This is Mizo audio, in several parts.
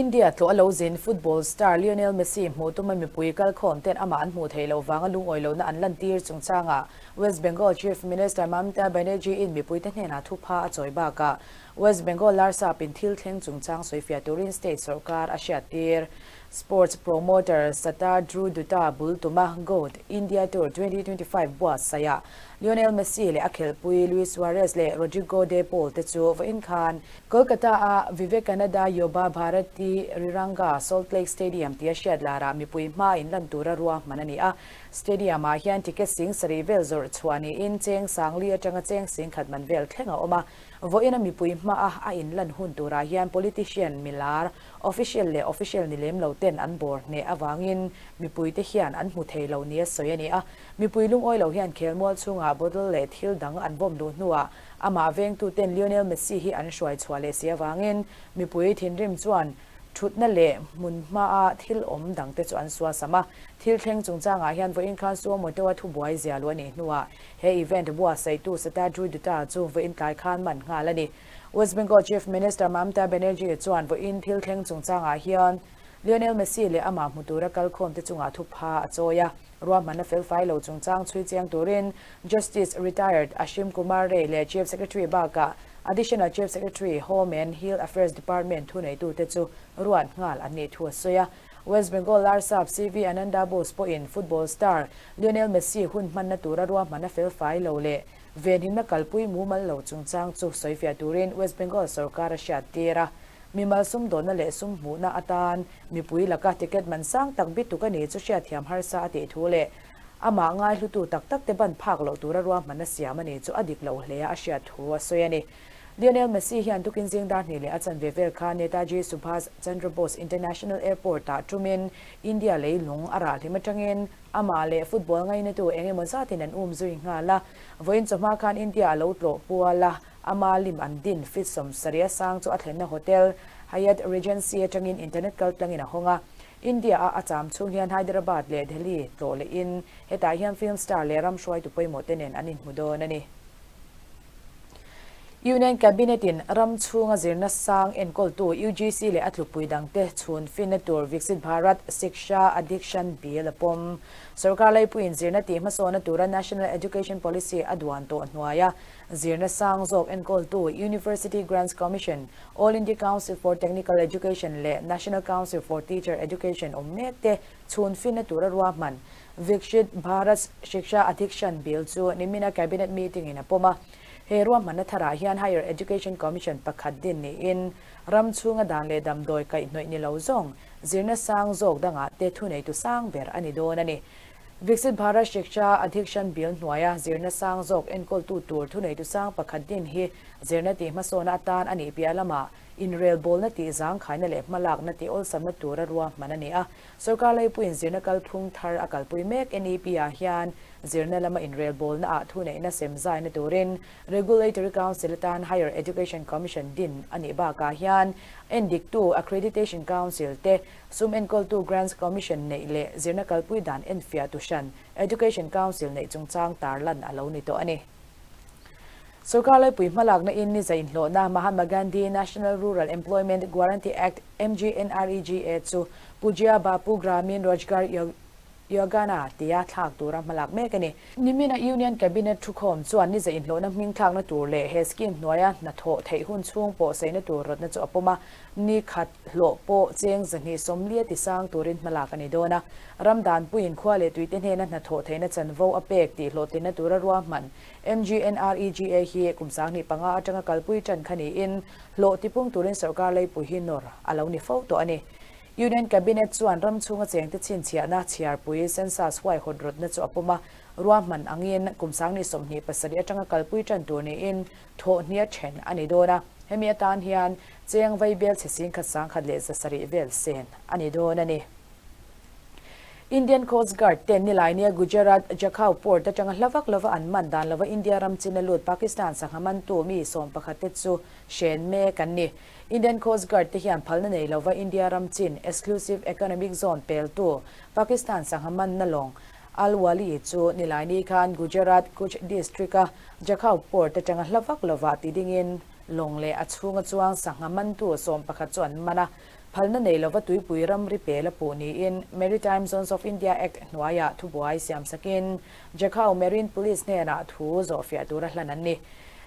India tlawh a lo zin football star Lionel Messi hmuh tuma mipui kalkhawm ten amah an hmuh theih loh vanga lungawi lohna an lantir chungchangah West Bengal Chief Minister Mamata Banerjee-in mipuite hnenah thupha a chawi bakah West Bengal larsapin thil thleng chungchang sawifiah turin state sorkar a hriattir. Sports promoter Satadru Dutta bul tuma GOAT India Tour 2025 buatsaihah Lionel Messi leh a khelhpui Luis Suarez leh Rodrigo De Paul te chu vawiin khan Kolkata-a Vivekananda Yuba Bharati Riranga Salt Lake Stadium tia hriat larah mipui hma inlan tura ruahman a ni a. Stadium-ah hian ticket sing sarih vel zawrh chhuah niin cheng sangli atanga cheng sing khat man vel thleng a awm a. Vawiina mipui hmaa a inlan hun turah hian politician milar, official leh official ni lem lo ten an bawr hneh avangin mipuite hian an hmu thei lo nia sawi a ni a. Mipui lungawi lo hian khelmual chhungah bottle leh thil dang an vawm luh hnuah Amah vengtuten Lionel Messi hi an hruai chhuah leh si avangin mipui thinrim chuan thutna leh hmun hmaa thil awm dangte chu an suasam a. Thil thleng chungchangah hian vawiin khan suo moto-a thubuai zia luh a nih hnuah he event buatsaihtu Satadru Dutta chu vawiin tlai khan man nghal a ni. West Bengal Chief Minister Mamta Banerjee chuan vawiin thil thleng chungchangah hian Lionel Messi leh amah hmu tura kalkhawmte chungah thupha a chawi a. Ruahmanna felfai lo chungchang chhui chiang turin Justice Retired Ashim Kumar Ray leh Chief Secretary bakah Additional Chief Secretary, Home and Hill Affairs Department thuneitute chu ruat nghal an nih thu a sawi a. West Bengal Larsap CV Ananda Bose pawhin football star Lionel Messi hun hmanna tura ruahmanna felfai lo leh venhimna kalpui mumal lo chungchang chu sawifiah turin West Bengal sorkar a hriattir a. Mimal sumdawnna leh sum hmuhna atan mipui laka ticket man sang tak bituk a ni chu hriatthiam harsa a tih thu leh amah ngaihlutu tak tak te ban phak loh tura ruahmanna siam a ni chu a dik lo hle a a hriat thu a sawi a ni. Lionel Messi hian tukin zing dar hnih leh a chanve vel kha Netaji Subhas Chandra Bose International Airport-ah tumin India leilung a rah hlim atangin amah leh football ngainatu eng emaw zatin an um zui nghal a. Vawiin chawhma khan India a lo tlawh pual a. Ama lim an din feet 70 a sang chu a thlenna hotel Hyatt Regency atangin internet kaltlangin a hawng a. India-a a cham chhung hian Hyderabad leh Delhi tlawh lehin hetah hian film star leh ram hruaitu pawimawh te nen an inhmu dawn a ni. Union Cabinet-in ram chhunga zirna sang enkawltu UGC leh a tlukpui dangte chhun finna tur Viksit Bharat Shiksha Adhikshan Bill a pawm. Sorkar laipuiin zirna tih hmasawna tura National Education Policy a duan tawh hnuaia Zirna sang zawk enkawltu University Grants Commission, All India Council for Technical Education leh National Council for Teacher Education awm mek te chhun finna tura ruahman Vikshit Bharat Shiksha Adhikshan Bill chu nimina Cabinet meeting in a pawm a. He ruahmanna tharah hian Higher Education Commission pakhat din niin ram chhunga dan leh damdawi kaihhnawih ni lo zawng zirna sang zawk dangah te thuneitu sang ber a ni dawn a ni. Viksit Bharat Shiksha Adhikshan Bill hnuaia zirna sang zawk enkawltu tur thuneitu sang pakhat din hi zirna tih hmasawna atan a nih piah lamah inrelbawlna tih zangkhaina leh hmalakna tih awlsamna tura ruahman a ni a. Sorkar laipuiin zirna kalphung thar a kalpui mek NEP-ah hian zirna lama inrelbawlnaah thuneihna sem zaina turin Regulatory Council atan Higher Education Commission din a nih bakah hian endiktu Accreditation Council te Sum enkawltu Grants Commission neih leh zirna kalpui dan enfiah tu hran Education Council neih chungchang tarlan a lo ni tawh a ni. Sorkar laipui hmalakna in ni zainhlawhna Mahatma Gandhi National Rural Employment Guarantee Act, MGNREGA, chu Pujya Bapu Gramin Rojgar Yogana tia thlak tura hmalak mek a ni. Nimina Union Cabinet thukhawm chuan ni zainhlawhna hming thlakna tur leh he scheme hnuaia hnathawh theih hun chhung pawh saina tur rawtna chu a pawm a, ni khat hlawh pawh cheng 240 tisang turin hmalak a ni dawn a. Ram danpuiin khua leh tuite hnena hnathawh theihna chanvo a pek tih hlawhtlinna tura ruahman MGNREGA hi kum 2005 atanga kalpui tan kha niin hlawh tipung turin sorkar leipui hi nawr a lo ni fo tawh a ni. Union Cabinet chuan ram chhunga chengte chhinchhiahna chhiarpui census huaihawt rawtna chu a pawm a, ruahman angin kum 2027 atanga kalpui tan tur niin thawhhnia then a ni dawn a. Hemi atan hian cheng vaibel chhe singkhat 1700 vel sen a ni dawn a ni. Indian Coast Guard ten Nilainia Gujarat Jakhau Port atanga hla vak lova an man dan lova India ram chin a lut Pakistan sangha mantu mi 11 te chu hren mek an ni. Indian Coast Guard te hian phalna nei lova India ram chin Exclusive Economic Zone peltu Pakistan sangha manna lawng Al Wali chu Nilaini khan Gujarat Kutch District-a Jakhau Port atanga hla vak lova ti dingin lawng leh a chhunga chuang sangha mantu 11 chu an man a. Phalna nei lova tuipui ramri pel a puh niin Maritime Zones of India Act hnuaiah thubuai siam sakin Jakhau Marine Police hnenah thu zawhfiah tura hlan an ni.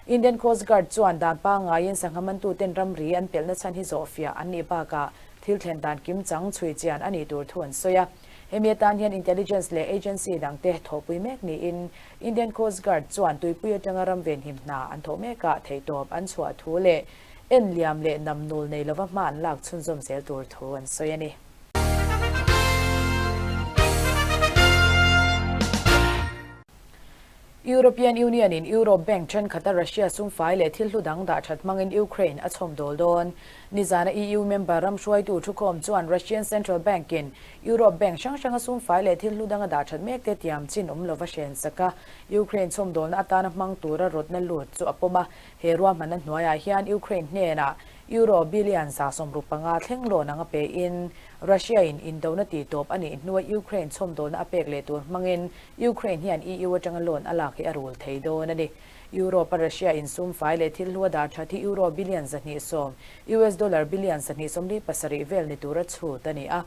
Indian Coast Guard chuan dan pangngaiin sangha mantuten ramri an pelhna chhan hi zawhfiah an nih bakah thil thlen dan kimchang chhui chian a nih tur thu an sawi a. Hemi atan hian intelligence leh agency dangte thawhpui mek niin Indian Coast Guard chuan tuipui atanga ram venhim hna an thawh mekah theihtawp an chhuah thu leh en liam leh nam nul nei lova hma an lak chhunzawm zel tur thu an sawi a ni. European Union in Europe bank thenkhat a Russia sumfai leh thil hlu dang dah that hmangin Ukraine a chhawm dawl dawn. Nizana EU member ram hruaitu thukhawm chuan Russian Central Bank in Europe bank hrang hranga sumfai leh thil hlu dang a dah that mek te tiam chin awm lova hren sak a, Ukraine chhawm dawlna atana hmang tura rawtna lut chu a pawm a. He ruahmanna hnuaiah hian Ukraine hnenah Euro billion 65 thleng loan anga pe in Russia in indona tih tawp a nih hnua Ukraine chhawmdawlna a pek leh tur hmangin Ukraine hian EU atanga loan a lak hi a rul thei dawn a ni. Europe a Russia in sum fai leh thil hlua dah that hi Euro billion 210, US dollar billion 247 vel ni tura chhut a ni a.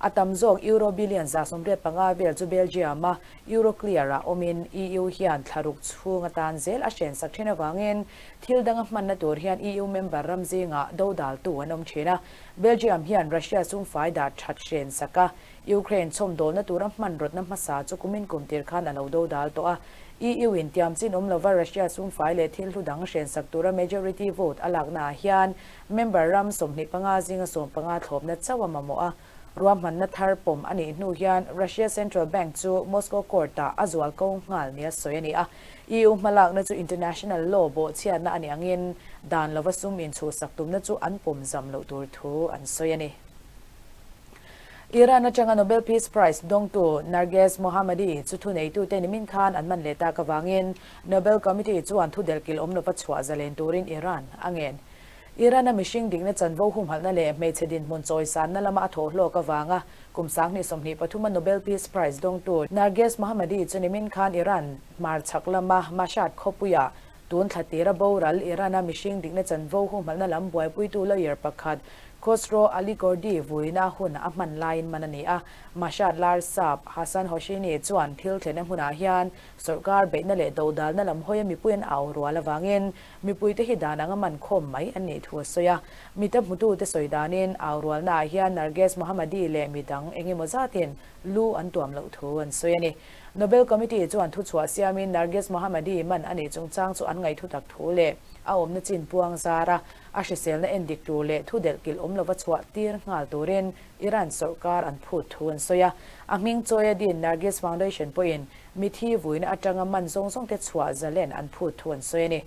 A tam zawk Euro billion 85 vel chu Belgium a Euroclear ah awmin EU hian thlaruk chhung atan zel a hrensak thin avangin thil danga hmanna tur hian EU member ram zingah dodaltu an awm thin a. Belgium hian Russia sumfai dah that hrensak a, Ukraine chhawmdawlna tura hmanrawtna hmasa chu kumin kum tir khan a lo dodal tawh a. EU in tiam chin awm lova Russia sumfai leh thil hlu dang hrensak tura majority vote a laknaah hian member ram 25 zinga 15 thlawpna chauh a mamawh a. Ruahmanna thar pawm a nih hnu hian Russia Central Bank chu Moscow court-ah a zual ko nghal nia sawi a ni a. EU hmalakna chu international law bawhchhiatna a nih angin dan lova sum inchhuhsak tumna chu an pawm zam loh tur thu an sawi a ni. Iran atanga Nobel Peace Prize dawngtu Narges Mohammadi chu thuneitute nimin khan an man leh tak avangin Nobel Committee chuan thu delhkilh awm lova chhuah zalen turin Iran a ngen. Iran-a mihring dikna chanvo humhalhna leh hmeichhe dinhmun chawisanna lama a thawh hlawk avanga kum 2023 a Nobel Peace Prize dawngtu Narges Mohammadi chu nimin khan Iran hmarchhak lama Mashhad khawpuia tun thla tira boral Iran-a mihring dikna chanvo humhalhna lam buaipuitu lawyer pakhat Khosrow Alikordi vuina hun a hman laiin man a ni a. Mashhad lar sap Hassan Hosseini chuan thil thlenna hmunah hian sawrkar beihna leh dodalna lam hawia mipui an au rual avangin Mipuite hi dan anga man khawm mai an nih thu a sawi a. Mita hmutute sawi danin au rualnaah hian Narges Mohammadi leh mi dang eng emaw zatin lu an tuam loh thu an sawi a ni. Nobel Committee chuan thuchhuah siamin Narges Mohammadi man a nih chungchang chu an ngaih tak thu leh a awmna chin puang zara a hriselna endik tur leh thu delhkilh awm lova chhuah tir nghal turin Iran sawrkar an phut thu an sawi a. A hming chawia din Narges Foundation pawhin Mithi vuina atanga man zawng zawngte chhuah zalen an phut thu an sawi a ni.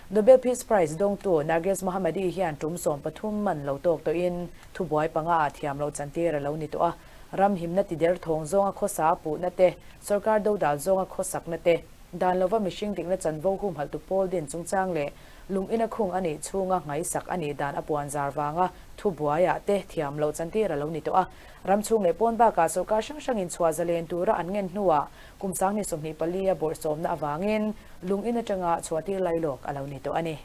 Nobel Peace Prize dawngtu Narges Mohammadi hian tum 13 man lo tawk tawhin thubuai panga ah thiam loh chantir a lo ni tawh a. Ram himna ti der thawng zawnga khawsa a puhna te, sawrkar dodal zawnga khawsakna te, dan lova mihring dikna chanvo humhalhtu pawl din chungchang leh lung ina khung a nih chhunga ngaihsak a nih dan a puan zar vanga thubuaiah te thiam loh chantir a lo ni tawh a. Ram chhung leh pawn bakah sawrkar hrang hrangin chhuah zalen tura an ngen hnuah kum 2024 a bawrhsawmna avangin lung in atanga chhuahtir lailawk a lo ni tawh a ni.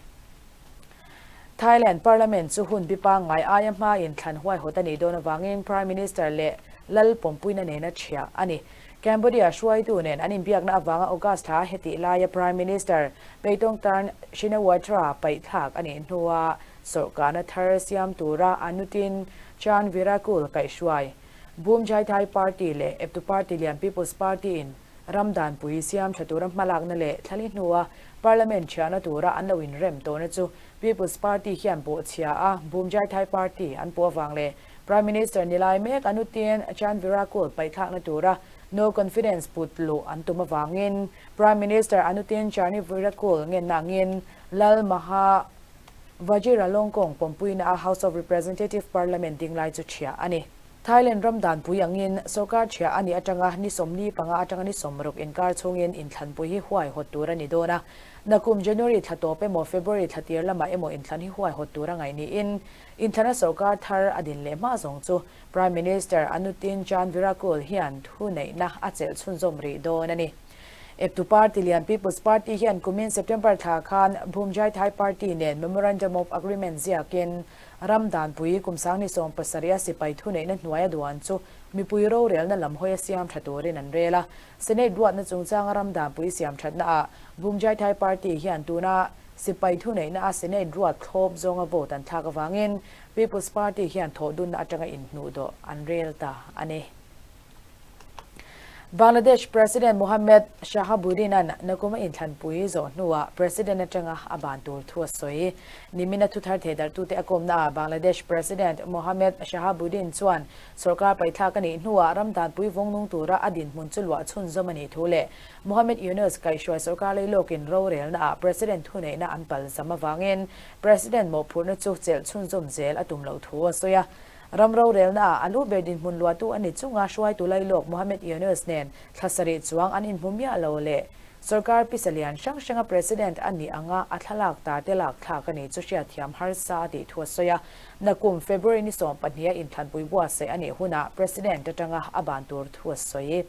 Thailand Parliament chu hun bi pangngai aia hmain thlan huaihawt a nih dawn avangin Prime Minister leh Lal pawmpuina nena chhiah a ni. Cambodia hruaitu nen an inbiakna avanga August thla hetih laia Prime Minister Paetongtarn Shinawatra paihthlak a nih hnua sawrkarna thar siam tura Anutin Charnvirakul kaihhruai. Bhumjaithai Party leh eptu party lian People's Party in ram danpui siam tha tura hmalakna leh thlali hnua Parliament thiahna tura an lo inrem tawhna chu People's Party hian bawhchhia a Bhumjaithai Party an puh avang leh Prime Minister ni lai mek Anutin Charnvirakul paihthlakna tura no confidence put luh an tum avangin Prime Minister Anutin Charnvirakul ngenna angin Lal Maha Vajiralongkorn pawmpuina a House of Representative Parliament ding lai chu chhiah a ni. Thailand ram danpui angin sawrkar chhiah a nih atanga ni 45 atanga ni 60 inkar chhungin inthlanpui hi huai hawt tur a ni dawn a. Nakum January thla tawp emaw February thla tir lamah emaw inthlan hi huai hawt tur a ngaih niin inthlana sawrkar thar a din leh hma zawng chu Prime Minister Anutin Charnvirakul hian thu neihna a chelh chhunzawm rih dawn a ni. Eptu party lian People's Party hian kumin September thla khan Bhumjaithai Party nen Memorandum of Agreement ziakin ram danpui kum 2070 a sipai thuneihna hnuaia duan chu mipui rorelna lam hawi a siam tha turin an rel a. Senate ruatna chungchanga ram danpui siam thatnaah Bhumjaithai Party hian tuna sipai thuneihna a Senate ruat thlawp zawnga vote an thlak avangin People's Party hian thawhdunna atanga inhnuhdawh an rel ta a ni. Bangladesh President Mohammed Shahabuddin-a'n nakuma inthlanpui zawh hnuah President atanga a ban tur thu a sawi. Nimina thuthar thehdarhtute a kawmnaah Bangladesh President Mohammed Shahabuddin chuan sorkar paithlak a nih hnuah ram danpui vawngnung tura a dinhmun chu luah chhunzawm a nih thu leh Mohammed Yunus kaihhruai sorkar leilawkin rorelnaah President thuneihna an palzam avangin President mawhphurhna chu chelh chhunzawm zel a tum loh thu a sawi a. Ram rorelna ah a lu ber dinhmun luahtu a ni chunga hruaitu lailawk Mohammed Yunus nen thla sarih chuang an inhmu miah lo leh sorkar pisa lian hrang hranga President a nih anga a thlalak tar te lak thlak a nih chu hriatthiam harsa a tih thu a sawi a. Nakum February ni 12 a inthlanpui buatsaih a nih hunah President atanga a ban tur thu a sawi.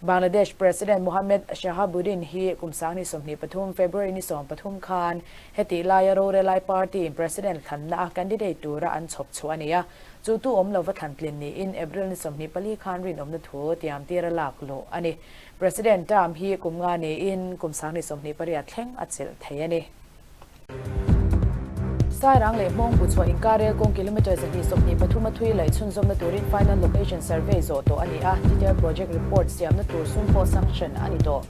Bangladesh President Mohammed Shahabuddin hi kum 2023 February ni 13 khan Hetih laia rorelai party-in President thlanna a candidate tura an chhawp chhuah a ni a, chu tu awm lova thlan tlin niin April ni 24 khan rinawmna thu tiamtir a lak luh a ni. President term hi kum nga niin kum 2028 thleng a chelh thei a ni. Sairang leh Hmawngbu chhuah inkar rel kawng kilometre 123 a thui laih chhunzawmna turin Final Location Survey zawh tawh a ni a, Detailed Project Report siamna tur sum pawh sanction a ni tawh.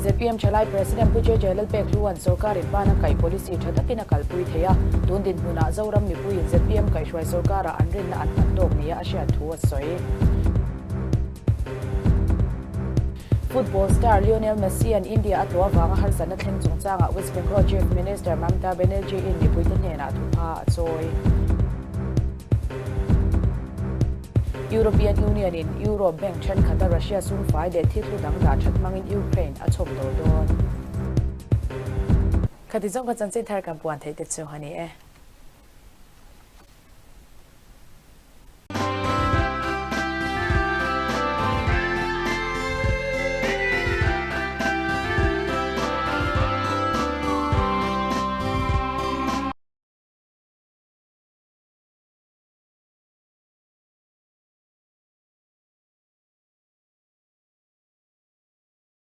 Zpm Thalai President Pu JJ Lalpekhlua'n sorkarin bana kaih policy tha takin a kalpui thei a, tun dinhmunah Zoram mipuiin zpm kaihhruai sorkarah an rinna an hman tawk nia a hriat thu a sawi. Football star Lionel Messi-a'n India a tlawh avanga harsatna thleng chungchangah West Bengal Chief Minister Mamata Banerjee-in mipuite hnenah thupha a chawi. European Union in Europe bank thenkhat a Russia sum fai leh thil hlu dang dah that hmangin Ukraine a chhawm dawl dawn. Khati zawng kha chanchin thar kan puan theih te chu a ni e.